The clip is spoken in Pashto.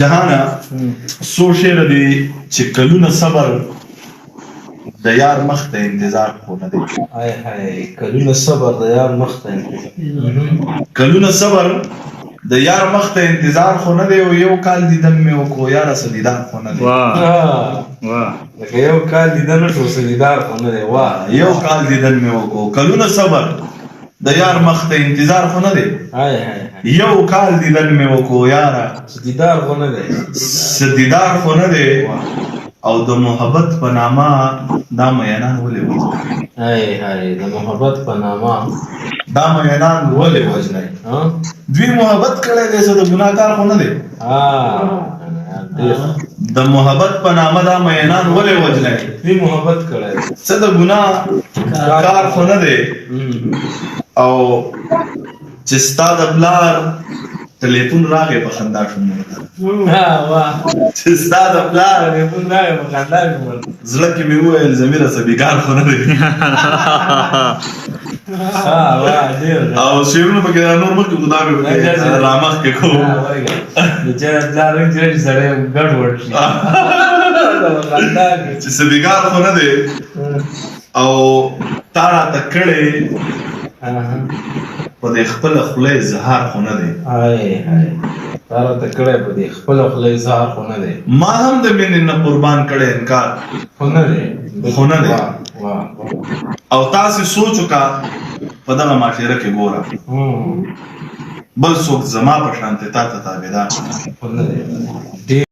جهانه څو شعر دی چې کلونه صبر د یار مخ ته انتظار خو نه دی. هاي هاي، کلونه صبر د یار مخ ته انتظار. کلونه صبر د یار مخ ته انتظار خو نه دی، او یو کال دیدن مې وکړو یاره څه دیدار خو نه دی. واه واه، لکه یو کال دیدن وشو څه دیدار خو نه دی. واه، یو کال دیدن مې وکړو، کلونه صبر د یار مخ ته انتظار خو نه دی. هاي هاي، یو کال دیدن مې وکړو یاره څه دیدار خو نه دی، څه دیدار خو نه دی. او د محبت په نامه دا میینان ولې وژنئ؟ هاي هاي، د محبت په نامه دا میینان ولې وژنئ؟ دوی محبت کړی دی، څه د ګناه کار خو نه دی. د محبت په نامه دا میینان ولې وژنئ؟ دوی محبت کړی، څه د ګناه کار خو نه دی. او چې ستا د پلار ټلیفون راغی په خندا شوم ورته، چې ستا د پلار ټلیفون راغی په خندا شوم، زړه کې مې وویل زمیره څه بیګار خو نه دی. او شعرونه پکې نور مخکې خو دا مې پکې رامخکې کوم. د چا د پلار رنګ چې سړی ګډوډ شي، چې څه بیګار خو نه دی. او تا راته کړې په دې خپله خوله اظهار خو نه دی. هاي هاي، تا راته کړی په دې خپله خوله اظهار خو نه دی. ما هم د مینې نه قربان کړی انکار خو نه دی، خو نه دی. او تاسې سوچ وکړه په دغه معاشره کې ګوره بل څوک زما په شانتې تا ته تابعدار خو نه دی.